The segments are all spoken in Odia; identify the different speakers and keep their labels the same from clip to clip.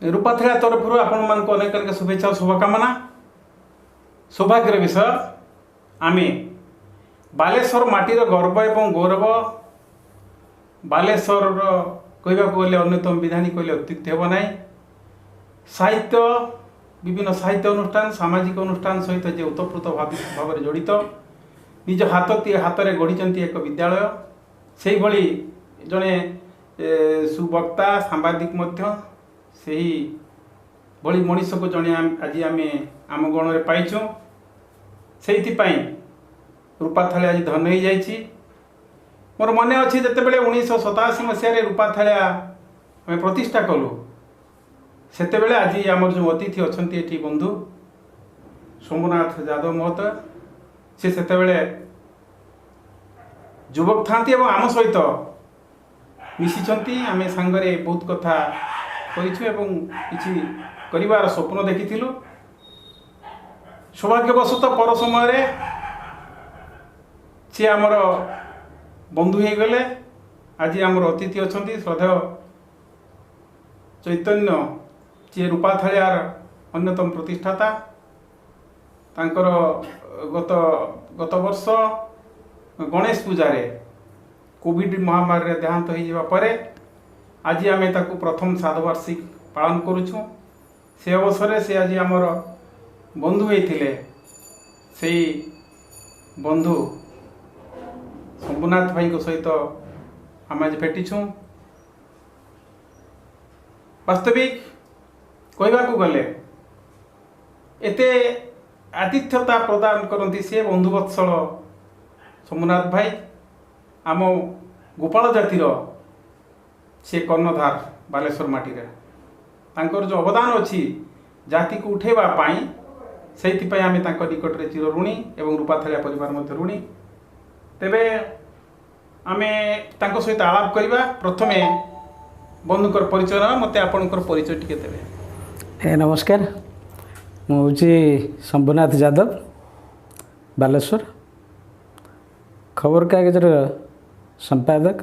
Speaker 1: ରୂପାଥାଳିଆ ତରଫରୁ ଆପଣମାନଙ୍କୁ ଅନେକ ଅନେକ ଶୁଭେଚ୍ଛା ଓ ଶୁଭକାମନା। ସୌଭାଗ୍ୟର ବିଷୟ, ଆମେ ବାଲେଶ୍ୱର ମାଟିର ଗର୍ବ ଏବଂ ଗୌରବ, ବାଲେଶ୍ୱରର କହିବାକୁ ଗଲେ ଅନ୍ୟତମ ବିଧାନୀ କହିଲେ ଅତ୍ୟୁକ୍ତି ହେବ ନାହିଁ। ସାହିତ୍ୟ, ବିଭିନ୍ନ ସାହିତ୍ୟ ଅନୁଷ୍ଠାନ, ସାମାଜିକ ଅନୁଷ୍ଠାନ ସହିତ ଯେ ଓତପ୍ରୋତ ଭାବରେ ଜଡ଼ିତ, ନିଜ ହାତରେ ଗଢ଼ିଛନ୍ତି ଏକ ବିଦ୍ୟାଳୟ। ସେଇଭଳି ଜଣେ ସୁବକ୍ତା, ସାମ୍ବାଦିକ ମଧ୍ୟ, ସେହି ଭଳି ମଣିଷକୁ ଜଣେ ଆଜି ଆମେ ଆମ ଗଣରେ ପାଇଛୁ। ସେଇଥିପାଇଁ ରୂପାଥାଳିଆ ଆଜି ଧନ୍ୟ ହେଇଯାଇଛି। ମୋର ମନେ ଅଛି ଯେତେବେଳେ 1987 ମସିହାରେ ରୂପାଥାଳିଆ ଆମେ ପ୍ରତିଷ୍ଠା କଲୁ, ସେତେବେଳେ ଆଜି ଆମର ଯେଉଁ ଅତିଥି ଅଛନ୍ତି ଏଠି ବନ୍ଧୁ ସୋମନାଥ ଯାଦବ ମହୋଦୟ, ସେ ସେତେବେଳେ ଯୁବକ ଥାନ୍ତି ଏବଂ ଆମ ସହିତ ମିଶିଛନ୍ତି। ଆମେ ସାଙ୍ଗରେ ବହୁତ କଥା କରିଛୁ ଏବଂ କିଛି କରିବାର ସ୍ୱପ୍ନ ଦେଖିଥିଲୁ। ସୌଭାଗ୍ୟବଶତଃ ପର ସମୟରେ ସିଏ ଆମର ବନ୍ଧୁ ହେଇଗଲେ। ଆଜି ଆମର ଅତିଥି ଅଛନ୍ତି ଶ୍ରଦ୍ଧେୟ ଚୈତନ୍ୟ, ଯିଏ ରୂପାଥାଳିଆର ଅନ୍ୟତମ ପ୍ରତିଷ୍ଠାତା। ତାଙ୍କର ଗତ ଗତ ବର୍ଷ ଗଣେଶ ପୂଜାରେ କୋଭିଡ଼ ମହାମାରୀରେ ଦେହାନ୍ତ ହୋଇଯିବା ପରେ ଆଜି ଆମେ ତାକୁ ପ୍ରଥମ ଶ୍ରାଦ୍ଧବାର୍ଷିକ ପାଳନ କରୁଛୁ। ସେ ଅବସରରେ ସେ ଆଜି ଆମର ବନ୍ଧୁ ହେଇଥିଲେ। ସେଇ ବନ୍ଧୁ ଶମ୍ଭୁନାଥ ଭାଇଙ୍କ ସହିତ ଆମେ ଆଜି ଭେଟିଛୁ। ବାସ୍ତବିକ କହିବାକୁ ଗଲେ ଏତେ ଆତିଥ୍ୟତା ପ୍ରଦାନ କରନ୍ତି ସେ ବନ୍ଧୁବତ୍ସଳ ଶମ୍ଭୁନାଥ ଭାଇ। ଆମ ଗୋପାଳ ଜାତିର ସେ କର୍ଣ୍ଣଧାର ବାଲେଶ୍ୱର ମାଟିରେ। ତାଙ୍କର ଯେଉଁ ଅବଦାନ ଅଛି ଜାତିକୁ ଉଠେଇବା ପାଇଁ, ସେଇଥିପାଇଁ ଆମେ ତାଙ୍କ ନିକଟରେ ଚିର ଋଣୀ ଏବଂ ରୂପାଥାଳିଆ ପରିବାର ମଧ୍ୟ ଋଣୀ। ତେବେ ଆମେ ତାଙ୍କ ସହିତ ଆଳାପ କରିବା। ପ୍ରଥମେ ବନ୍ଧୁଙ୍କର ପରିଚୟ ନେବା। ମୋତେ ଆପଣଙ୍କର ପରିଚୟ ଟିକେ ଦେବେ।
Speaker 2: ନମସ୍କାର, ମୁଁ ହେଉଛି ଶମ୍ଭୁନାଥ ଯାଦବ, ବାଲେଶ୍ୱର ଖବରକାଗଜର ସମ୍ପାଦକ,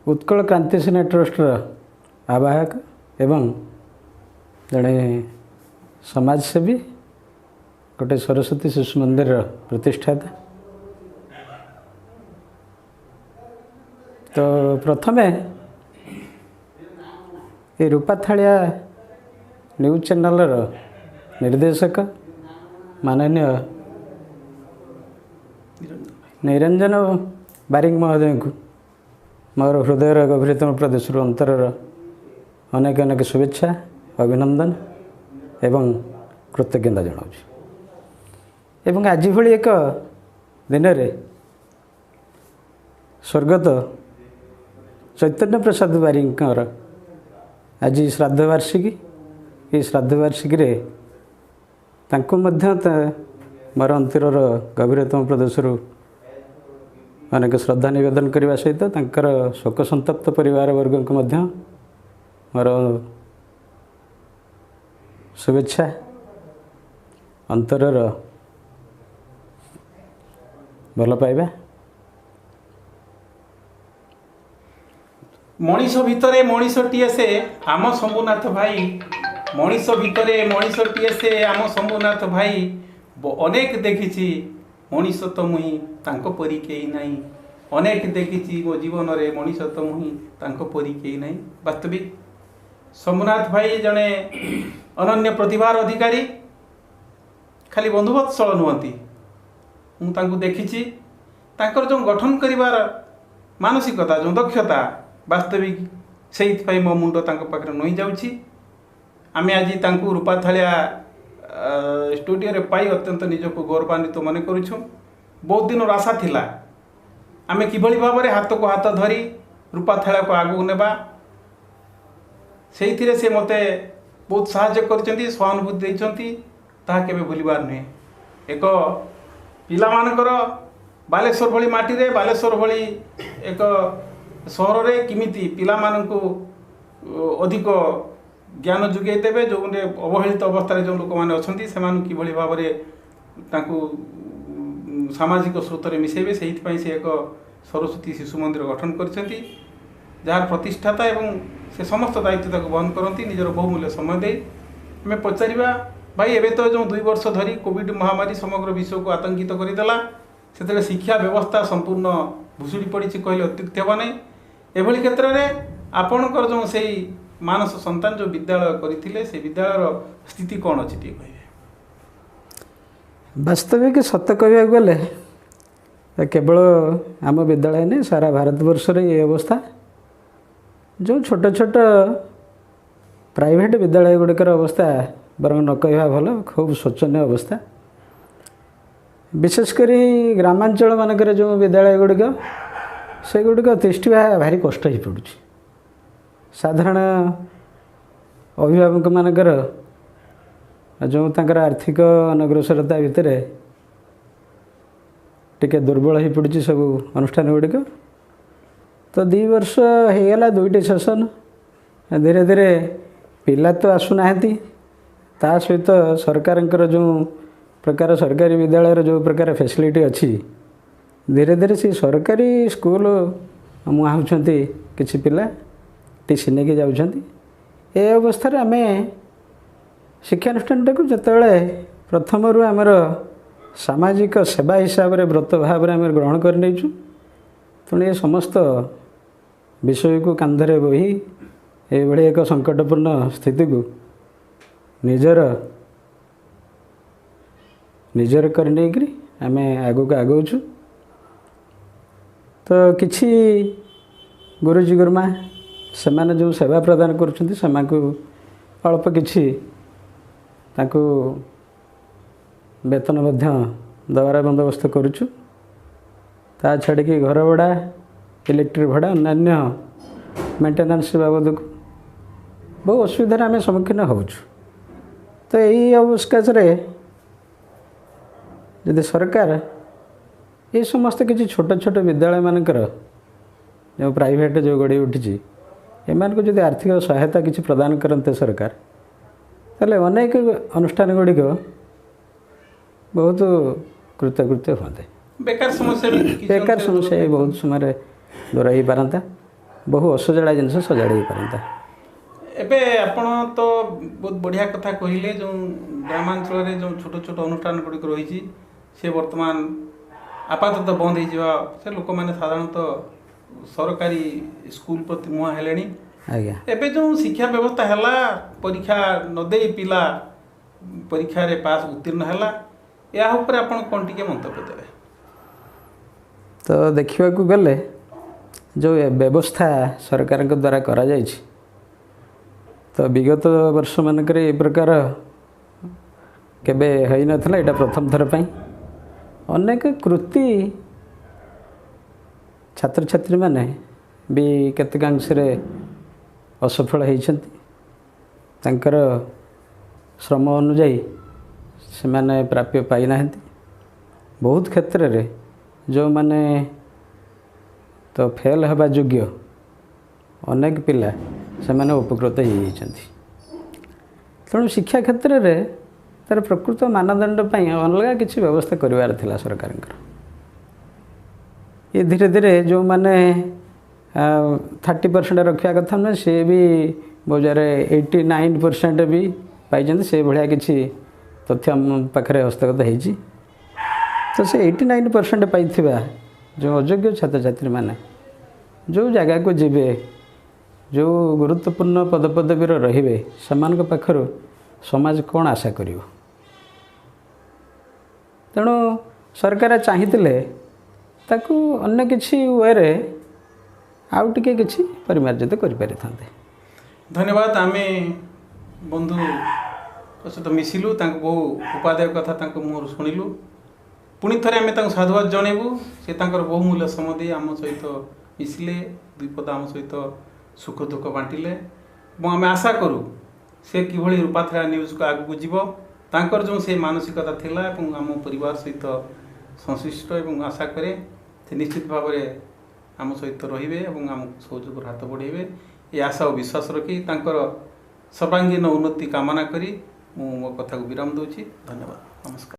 Speaker 2: ଉତ୍କଳ କ୍ରାନ୍ତି ସେନା ଟ୍ରଷ୍ଟର ଆବାହକ ଏବଂ ଜଣେ ସମାଜସେବୀ, ଗୋଟେ ସରସ୍ୱତୀ ଶିଶୁ ମନ୍ଦିରର ପ୍ରତିଷ୍ଠାତା। ତ ପ୍ରଥମେ ଏ ରୂପାଥାଳିଆ ନ୍ୟୁଜ୍ ଚ୍ୟାନେଲର ନିର୍ଦ୍ଦେଶକ ମାନନୀୟ ନିରଞ୍ଜନ ବାରିକ ମହୋଦୟଙ୍କୁ ମୋର ହୃଦୟର ଗଭୀରତମ ପ୍ରଦେଶରୁ ଅନ୍ତରର ଅନେକ ଅନେକ ଶୁଭେଚ୍ଛା, ଅଭିନନ୍ଦନ ଏବଂ କୃତଜ୍ଞତା ଜଣାଉଛି। ଏବଂ ଆଜି ଭଳି ଏକ ଦିନରେ ସ୍ୱର୍ଗତ ଚୈତନ୍ୟ ପ୍ରସାଦ ବାରିକଙ୍କର ଆଜି ଶ୍ରାଦ୍ଧବାର୍ଷିକୀ। ଏହି ଶ୍ରାଦ୍ଧବାର୍ଷିକୀରେ ତାଙ୍କୁ ମଧ୍ୟ ମୋର ଅନ୍ତରର ଗଭୀରତମ ପ୍ରଦେଶରୁ ଅନେକ ଶ୍ରଦ୍ଧା ନିବେଦନ କରିବା ସହିତ ତାଙ୍କର ଶୋକସନ୍ତପ୍ତ ପରିବାର ବର୍ଗଙ୍କୁ ମଧ୍ୟ ମୋର ଶୁଭେଚ୍ଛା, ଅନ୍ତରର ଭଲ ପାଇବା।
Speaker 1: ମଣିଷ ଭିତରେ ମଣିଷଟିଏ ସେ ଆମ ଶମ୍ଭୁନାଥ ଭାଇ, ମଣିଷ ଭିତରେ ମଣିଷଟିଏ ସେ ଆମ ଶମ୍ଭୁନାଥ ଭାଇ। ଅନେକ ଦେଖିଛି ମଣିଷ ତ ମୁହିଁ, ତାଙ୍କ ପରି କେହି ନାହିଁ। ଅନେକ ଦେଖିଛି ମୋ ଜୀବନରେ ମଣିଷ ତ ମୁହିଁ, ତାଙ୍କ ପରି କେହି ନାହିଁ। ବାସ୍ତବିକ ଶମ୍ଭୁନାଥ ଭାଇ ଜଣେ ଅନନ୍ୟ ପ୍ରତିଭାର ଅଧିକାରୀ। ଖାଲି ବନ୍ଧୁବତ୍ସଳ ନୁହନ୍ତି, ମୁଁ ତାଙ୍କୁ ଦେଖିଛି, ତାଙ୍କର ଯେଉଁ ଗଠନ କରିବାର ମାନସିକତା, ଯେଉଁ ଦକ୍ଷତା, ବାସ୍ତବିକ ସେଇଥିପାଇଁ ମୋ ମୁଣ୍ଡ ତାଙ୍କ ପାଖରେ ନଇଁ ଯାଉଛି। ଆମେ ଆଜି ତାଙ୍କୁ ରୂପାଥାଳିଆ ଷ୍ଟୁଡ଼ିଓରେ ପାଇ ଅତ୍ୟନ୍ତ ନିଜକୁ ଗୌରବାନ୍ୱିତ ମନେ କରୁଛୁ। ବହୁତ ଦିନର ଆଶା ଥିଲା ଆମେ କିଭଳି ଭାବରେ ହାତକୁ ହାତ ଧରି ରୂପାଥାଳିଆକୁ ଆଗକୁ ନେବା। ସେଇଥିରେ ସେ ମୋତେ ବହୁତ ସାହାଯ୍ୟ କରିଛନ୍ତି, ସହାନୁଭୂତି ଦେଇଛନ୍ତି, ତାହା କେବେ ଭୁଲିବାର ନୁହେଁ। ଏକ ପିଲାମାନଙ୍କର ବାଲେଶ୍ୱର ଭଳି ମାଟିରେ, ବାଲେଶ୍ୱର ଭଳି ଏକ ସହରରେ କେମିତି ପିଲାମାନଙ୍କୁ ଅଧିକ ଜ୍ଞାନ ଯୋଗାଇ ଦେବେ, ଯେଉଁ ଅବହେଳିତ ଅବସ୍ଥାରେ ଯେଉଁ ଲୋକମାନେ ଅଛନ୍ତି ସେମାନଙ୍କୁ କିଭଳି ଭାବରେ ତାଙ୍କୁ ସାମାଜିକ ସ୍ରୋତରେ ମିଶାଇବେ, ସେଇଥିପାଇଁ ସେ ଏକ ସରସ୍ୱତୀ ଶିଶୁ ମନ୍ଦିର ଗଠନ କରିଛନ୍ତି। ଯାହାର ପ୍ରତିଷ୍ଠାତା ଏବଂ ସେ ସମସ୍ତ ଦାୟିତ୍ୱ ତାକୁ ବହନ କରନ୍ତି ନିଜର ବହୁମୂଲ୍ୟ ସମୟ ଦେଇ। ଆମେ ପଚାରିବା ଭାଇ, ଏବେ ତ ଯେଉଁ 2 ବର୍ଷ ଧରି କୋଭିଡ଼ ମହାମାରୀ ସମଗ୍ର ବିଶ୍ୱକୁ ଆତଙ୍କିତ କରିଦେଲା, ସେତେବେଳେ ଶିକ୍ଷା ବ୍ୟବସ୍ଥା ସମ୍ପୂର୍ଣ୍ଣ ଭୁଷୁଡ଼ି ପଡ଼ିଛି କହିଲେ ଅତ୍ୟୁକ୍ତି ହେବ ନାହିଁ। ଏଭଳି କ୍ଷେତ୍ରରେ ଆପଣଙ୍କର ଯେଉଁ ସେଇ ମାନସ ସନ୍ତାନ ଯେଉଁ ବିଦ୍ୟାଳୟ କରିଥିଲେ, ସେ ବିଦ୍ୟାଳୟର ସ୍ଥିତି କ'ଣ ଅଛି ଟିକେ କହିବେ?
Speaker 2: ବାସ୍ତବିକ ସତ କହିବାକୁ ଗଲେ କେବଳ ଆମ ବିଦ୍ୟାଳୟ ନୁହେଁ, ସାରା ଭାରତବର୍ଷରେ ଏ ଅବସ୍ଥା। ଯେଉଁ ଛୋଟ ଛୋଟ ପ୍ରାଇଭେଟ୍ ବିଦ୍ୟାଳୟ ଗୁଡ଼ିକର ଅବସ୍ଥା ବରଂ ନ କହିବା ଭଲ, ଖୁବ୍ ଶୋଚନୀୟ ଅବସ୍ଥା। ବିଶେଷ କରି ଗ୍ରାମାଞ୍ଚଳ ମାନଙ୍କରେ ଯେଉଁ ବିଦ୍ୟାଳୟ ଗୁଡ଼ିକ, ସେଗୁଡ଼ିକ ତିଷ୍ଠିବା ଭାରି କଷ୍ଟ ହୋଇପଡ଼ୁଛି। ସାଧାରଣ ଅଭିଭାବକମାନଙ୍କର ଯେଉଁ ତାଙ୍କର ଆର୍ଥିକ ଅନଗ୍ରସରତା ଭିତରେ ଟିକେ ଦୁର୍ବଳ ହୋଇପଡ଼ୁଛି ସବୁ ଅନୁଷ୍ଠାନ ଗୁଡ଼ିକ। ତ 2 ବର୍ଷ ହେଇଗଲା, 2ଟି ସେସନ୍, ଧୀରେ ଧୀରେ ପିଲା ତ ଆସୁନାହାନ୍ତି, ତା ସହିତ ସରକାରଙ୍କର ଯେଉଁ ପ୍ରକାର ସରକାରୀ ବିଦ୍ୟାଳୟର ଯେଉଁ ପ୍ରକାର ଫ୍ୟାସିଲିଟି ଅଛି, ଧୀରେ ଧୀରେ ସେ ସରକାରୀ ସ୍କୁଲ ମୁହାଁଉଛନ୍ତି କିଛି ପିଲା, ଟିସି ନେଇକି ଯାଉଛନ୍ତି। ଏ ଅବସ୍ଥାରେ ଆମେ ଶିକ୍ଷାନୁଷ୍ଠାନଟାକୁ ଯେତେବେଳେ ପ୍ରଥମରୁ ଆମର ସାମାଜିକ ସେବା ହିସାବରେ ବ୍ରତ ଭାବରେ ଆମେ ଗ୍ରହଣ କରିନେଇଛୁ, ତେଣୁ ଏ ସମସ୍ତ ବିଷୟକୁ କାନ୍ଧରେ ବୋହି ଏଭଳି ଏକ ସଙ୍କଟପୂର୍ଣ୍ଣ ସ୍ଥିତିକୁ ନିଜର ନିଜର କରି ନେଇକରି ଆମେ ଆଗକୁ ଆଗଉଛୁ। ତ କିଛି ଗୁରୁଜୀ ଗୁରୁମା ସେମାନେ ଯେଉଁ ସେବା ପ୍ରଦାନ କରୁଛନ୍ତି, ସେମାନଙ୍କୁ ଅଳ୍ପ କିଛି ତାଙ୍କୁ ବେତନ ମଧ୍ୟ ଦେବାର ବନ୍ଦୋବସ୍ତ କରୁଛୁ। ତା ଛାଡ଼ିକି ଘର ଭଡ଼ା, ଇଲେକ୍ଟ୍ରିକ୍ ଭଡ଼ା, ଅନ୍ୟାନ୍ୟ ମେଣ୍ଟେନାନ୍ସ ବାବଦକୁ ବହୁ ଅସୁବିଧାରେ ଆମେ ସମ୍ମୁଖୀନ ହେଉଛୁ। ତ ଏଇ ଅବକାଶରେ ଯଦି ସରକାର ଏ ସମସ୍ତ କିଛି ଛୋଟ ଛୋଟ ବିଦ୍ୟାଳୟମାନଙ୍କର ଯେଉଁ ପ୍ରାଇଭେଟ୍ ଯେଉଁ ଗଢ଼ି ଉଠିଛି, ଏମାନଙ୍କୁ ଯଦି ଆର୍ଥିକ ସହାୟତା କିଛି ପ୍ରଦାନ କରନ୍ତେ ସରକାର, ତାହେଲେ ଅନେକ ଅନୁଷ୍ଠାନ ଗୁଡ଼ିକ ବହୁତ କୃତକୃତ୍ୟ ହୁଅନ୍ତେ।
Speaker 1: ବେକାର ସମସ୍ୟା
Speaker 2: ବେକାର ସମସ୍ୟା ବହୁତ ସମୟରେ ଦୂର ହେଇପାରନ୍ତା, ବହୁ ଅସଜଡ଼ା ଜିନିଷ ସଜାଡ଼ି ହେଇପାରନ୍ତା।
Speaker 1: ଏବେ ଆପଣ ତ ବହୁତ ବଢ଼ିଆ କଥା କହିଲେ, ଯେଉଁ ଗ୍ରାମାଞ୍ଚଳରେ ଯେଉଁ ଛୋଟ ଛୋଟ ଅନୁଷ୍ଠାନ ଗୁଡ଼ିକ ରହିଛି ସେ ବର୍ତ୍ତମାନ ଆପାତତଃ ବନ୍ଦ ହେଇଯିବା, ସେ ଲୋକମାନେ ସାଧାରଣତଃ ସରକାରୀ ସ୍କୁଲ ପ୍ରତି ମୁହାଁ ହେଲେଣି।
Speaker 2: ଆଜ୍ଞା,
Speaker 1: ଏବେ ଯେଉଁ ଶିକ୍ଷା ବ୍ୟବସ୍ଥା ହେଲା, ପରୀକ୍ଷା ନ ଦେଇ ପିଲା ପରୀକ୍ଷାରେ ପାସ୍ ଉତ୍ତୀର୍ଣ୍ଣ ହେଲା, ଏହା ଉପରେ ଆପଣ କ'ଣ ଟିକେ ମନ୍ତବ୍ୟ ଦେବେ?
Speaker 2: ତ ଦେଖିବାକୁ ଗଲେ ଯେଉଁ ବ୍ୟବସ୍ଥା ସରକାରଙ୍କ ଦ୍ୱାରା କରାଯାଇଛି, ତ ବିଗତ ବର୍ଷମାନଙ୍କରେ ଏ ପ୍ରକାର କେବେ ହୋଇନଥିଲା, ଏଇଟା ପ୍ରଥମ ଥର ପାଇଁ। ଅନେକ କୃତି ଛାତ୍ରଛାତ୍ରୀମାନେ ବି କେତେକାଂଶରେ ଅସଫଳ ହେଇଛନ୍ତି। ତାଙ୍କର ଶ୍ରମ ଅନୁଯାୟୀ ସେମାନେ ପ୍ରାପ୍ୟ ପାଇନାହାନ୍ତି। ବହୁତ କ୍ଷେତ୍ରରେ ଯେଉଁମାନେ ତ ଫେଲ୍ ହେବା ଯୋଗ୍ୟ ଅନେକ ପିଲା ସେମାନେ ଉପକୃତ ହେଇଯାଇଛନ୍ତି। ତେଣୁ ଶିକ୍ଷା କ୍ଷେତ୍ରରେ ତା'ର ପ୍ରକୃତ ମାନଦଣ୍ଡ ପାଇଁ ଅଲଗା କିଛି ବ୍ୟବସ୍ଥା କରିବାର ଥିଲା ସରକାରଙ୍କର। ଏ ଧୀରେ ଧୀରେ ଯେଉଁମାନେ 30% ରଖିବା କଥା ନୁହେଁ, ସିଏ ବି ବଜାରରେ 89% ବି ପାଇଛନ୍ତି, ସେଇଭଳିଆ କିଛି ତଥ୍ୟ ଆମ ପାଖରେ ହସ୍ତଗତ ହେଇଛି। ତ ସେ 89% ପାଇଥିବା ଯେଉଁ ଅଯୋଗ୍ୟ ଛାତ୍ରଛାତ୍ରୀମାନେ ଯେଉଁ ଜାଗାକୁ ଯିବେ, ଯେଉଁ ଗୁରୁତ୍ୱପୂର୍ଣ୍ଣ ପଦପଦବୀର ରହିବେ, ସେମାନଙ୍କ ପାଖରୁ ସମାଜ କ'ଣ ଆଶା କରିବ? ତେଣୁ ସରକାର ଚାହିଁଥିଲେ ତାକୁ ଅନ୍ୟ କିଛି ୱେରେ ଆଉ ଟିକେ କିଛି ପରିମାର୍ଜିତ କରିପାରିଥାନ୍ତେ।
Speaker 1: ଧନ୍ୟବାଦ। ଆମେ ବନ୍ଧୁଙ୍କ ସହିତ ମିଶିଲୁ, ତାଙ୍କୁ ବହୁ ଉପାଦେୟ କଥା ତାଙ୍କ ମୁହଁରୁ ଶୁଣିଲୁ। ପୁଣି ଥରେ ଆମେ ତାଙ୍କୁ ସାଧୁବାଦ ଜଣାଇବୁ। ସେ ତାଙ୍କର ବହୁମୂଲ୍ୟ ସମୟ ଦେଇ ଆମ ସହିତ ମିଶିଲେ, ଦୁଇ ପଦ ଆମ ସହିତ ସୁଖ ଦୁଃଖ ବାଣ୍ଟିଲେ ଏବଂ ଆମେ ଆଶା କରୁ ସେ କିଭଳି ରୂପାଥେରା ନ୍ୟୁଜ୍କୁ ଆଗକୁ ଯିବ, ତାଙ୍କର ଯେଉଁ ସେ ମାନସିକତା ଥିଲା ଏବଂ ଆମ ପରିବାର ସହିତ ସଂଶ୍ଳିଷ୍ଟ, ଏବଂ ଆଶା କରେ ସେ ନିଶ୍ଚିତ ଭାବରେ ଆମ ସହିତ ରହିବେ ଏବଂ ଆମକୁ ସହଯୋଗର ହାତ ବଢ଼ାଇବେ। ଏ ଆଶା ଓ ବିଶ୍ୱାସ ରଖି ତାଙ୍କର ସର୍ବାଙ୍ଗୀନ ଉନ୍ନତି କାମନା କରି ମୁଁ ମୋ କଥାକୁ ବିରାମ ଦେଉଛି। ଧନ୍ୟବାଦ, ନମସ୍କାର।